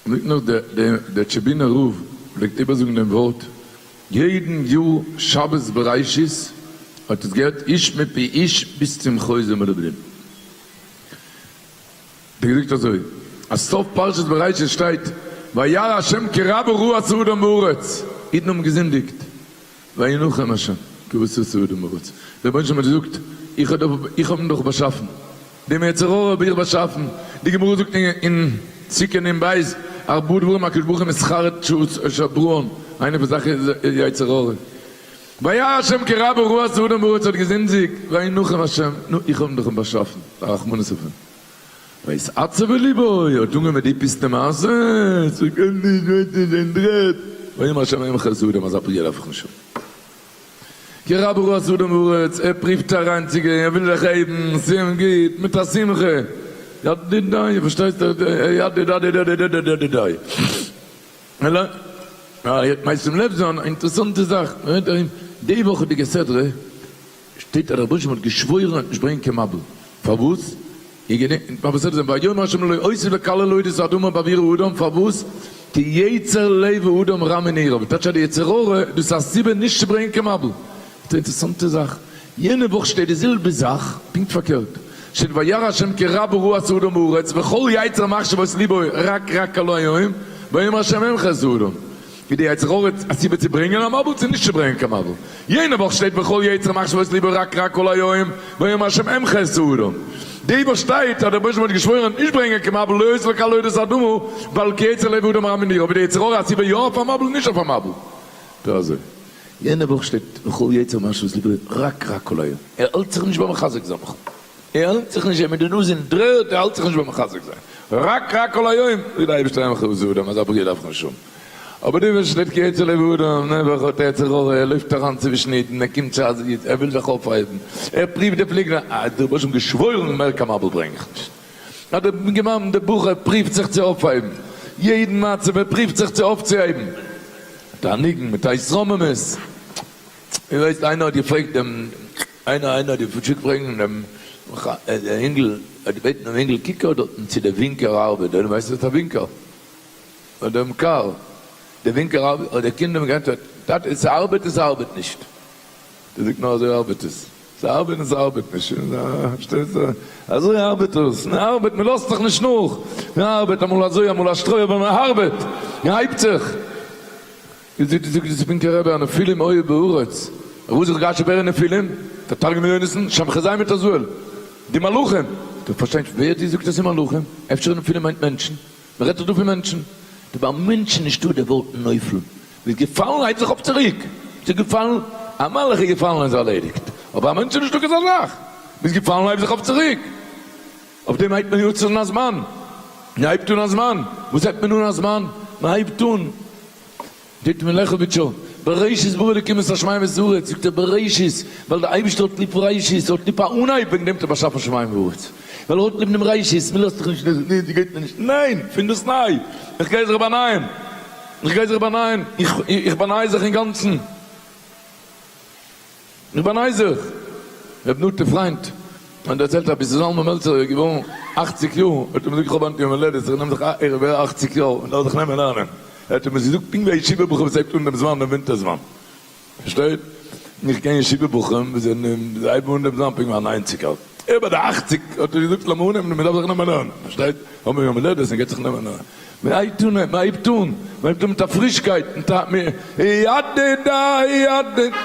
זאגט נאך דער טשעבינער רב פלעגט איבערזאגן דעם ווארט יעדן יאר שבת בראשית האט עס געהערט איש מפי איש ביז צום חוזה מלובלין האט ער געזאגט אזוי אז סוף פרשת בראשית שטייט וירא ה' כי רבה רעת האדם בארץ אידן האבן געזינדיגט וינחם ה' כי רעת האדם בארץ דער רבונו של עולם האט געזאגט איך האב אים דאך באשאפן דעם יצר הרע האב איך באשאפן, די גמרא זאגט אין סוכה נ ב, ארבעה דברים הקדוש ברוך הוא מתחרט שבראן, איינע פון זאכן איז יצר הרע, וירא השם כי רבה רעת האדם בארץ האט געזינדיגט, וינחם השם, נו איך האב אים דאך באשאפן, א רחמנות אויף אים, ויתעצב אל לבו, האט אנגעהויבן מיט די פיסטע מעשה, ס'קען נישט, וועט נישט, אין דרערד, ויאמר השם אמחה את האדם אזא פריעה דארף איך נישט האבן. כי רבה רעת האדם בארץ, ער פריווט אריינצוגיין, ער וויל זיך הייבן, ס'איז אים גוט, מיט א שמחה, ידידיי, פארשטייסט, ידידיידיידיידיידיידיידיי. אלא, מיינסט צום לב זיין, א אינטערעסאנטע זאך, מ'רעדט ארום, די וואכעדיגע סדרה שטייט אז דער רבונו של עולם האט געשוואוירן ער וועט נישט ברענגען קיין מבול, פארוואס? איר געדענקט מה בסדר זענען ויאמר ה' לא אוסיף לקלל עוד את האדמה בעבור האדם פארוואס? כי יצר לב האדם רע מנעוריו טייטש אז די יצר הרע דאס איז א סיבה נישט צו ברענגען קיין מבול. ס'איז א אינטערעסאנטע זאך, יענע וואך שטייט די זעלבע זאך פונקט פארקערט, שטייט וירא ה' כי רבה רעת האדם בארץ וכל יצר מחשבות לבו רק רע כל היום ויאמר ה' אמחה את האדם. איז די יצר הרע א סיבה צו ברענגען א מבול צו נישט צו ברענגען קיין מבול? יענע וואך שטייט וכל יצר מחשבות לבו רק רע כל היום ויאמר השם אמחה את האדם. די וואך שטייט אז דער רבונו של עולם האט געשוואוירן נישט ברענגען קיין מבול לא אוסיף לקלל עוד את האדמה ווייל כי יצר לב האדם רע מנעוריו אבער די יצר הרע א סיבה יא אויף א מבול נישט אויף א מבול. טא אזוי יענע וואך שטייט וכל יצר מחשבות לבו רק רע כל היום ער האלט זיך נישט ביים מחזק זיין בכלל. ער האלט זיך נישט, ער מיט די נאז אין דר'ערד, ער האלט זיך נישט ביים מחזק זיין. רק רק כל היום, זאגט דער אייבערשטער עמך עוז אדם, אזא בריאה דארף איך נישט האבן. אבער דו וועסט שטייט כיוצא לב אדם, נעבעך האט ער יצר הרע, ער לויפט אריין צווישן אידן, ער קומט צו א איד, ער וויל זיך אויפהייבן, ער פריווט די פליגלען, אה, האט דער רבוש ע געשוואוירן מער קיין מבול ברענג איך נישט. האט דער אינגערמאן, דער בחור, פריווט זיך צו אויפהייבן, יעדן מצב, ער פריווט זיך צו אויפצוהייבן, מיט א ניגון, מיט א התרוממות. איר ווייסט איינער האט געפרעגט דעם איינער איינער האט געשיקט פרעגן דעם אינגל האט געבעטן דעם אינגל קוק אויף דארטן צו דער ווינקער ארבעט דער ווייסט וואס איז א ווינקער אויף דעם קאר דער ווינקער ארבעט האט דער קינד אים געענטפערט טאטע עס ארבעט עס ארבעט נישט דער זאגט נאר אזוי ארבעט עס עס ארבעט עס ארבעט נישט פארשטייסט אזוי ארבעט עס מען ארבעט מען לאזט זיך נישט נאך מען ארבעט אמאל אזוי אמאל א שטרוי אבער מען ארבעט מען הייבט זיך. זאגט די ספינקער רבי הנפילים היו בארץ, וואו זיך גאשע ווערן נפילים, דער תרגום יונתן, שם חזאי מיט עזאל, די מלאכים, דו פארשטייסט ווער האט געזאגט אז ס'איז מלאכים? אפשר נפילים מיינט מענטשן? מ'רעדט דאך דא פון מענטשן. די ביי מענטשן נישטא די ווארט נופל, מ'איז געפאלן הייבט זיך אויף צוריק, ס'איז געפאלן, א מלאך איז געפאלן איז ערלעדיגט, אבער א מענטש איז נישטא כזה זאך, מ'איז געפאלן הייב זיך אויף צוריק. אויף דעם הייבט מען יעצט אן א זמן, מ'הייבט אן א זמן, וואס הייבט מען אן א זמן? מ'הייבט אן זאגט מלעכעוויטשער, בראשית ברא אלקים את השמים ואת הארץ, זאגט ער בראשית, ווייל דער אייבערשטער האט ליב ראשית, ער האט ליב א אנהייב, וועגן דעם האט ער באשאפן שמים וארץ, ווייל ער האט ליב דעם ראשית, מען לאזט זיך נישט, ניין ס'גייט מיר נישט, ניין, פון דאס ניי, איך גיי זיך באנייען, איך גיי זיך באנייען, איך באניי זיך אינגאנצן. איך באניי זיך. ר' נטע פריינד האט דערציילט אז ביז זלמן מעלצער איז געווארן אכציג יאר האט ער מיר געזאגט איך האב היינט יום הולדת איך נעם זיך איך ווער אכציג יאר און דארף זיך נעמען לערנען. ער האט אים עס געזאגט פונקט ווי א ישיבה בחור וואס הייבט אן דעם זמן דעם ווינטער זמן. פארשטייט? איך קען ישיבה בחורים וואס זענען זיי הייבן אן דעם זמן פונקט ווי א ניינציגער. ער ביי די אכציג האט ער געזאגט לאמיר אנהייבן מען דארף זיך נעמען לערנען. פארשטייט? האבן מיר יום הולדת און גייט זיך נעמען לערנען. מען הייבט אן מען הייבט אן מען הייבט אן מיט א פרישקייט מיט א ידע ידע.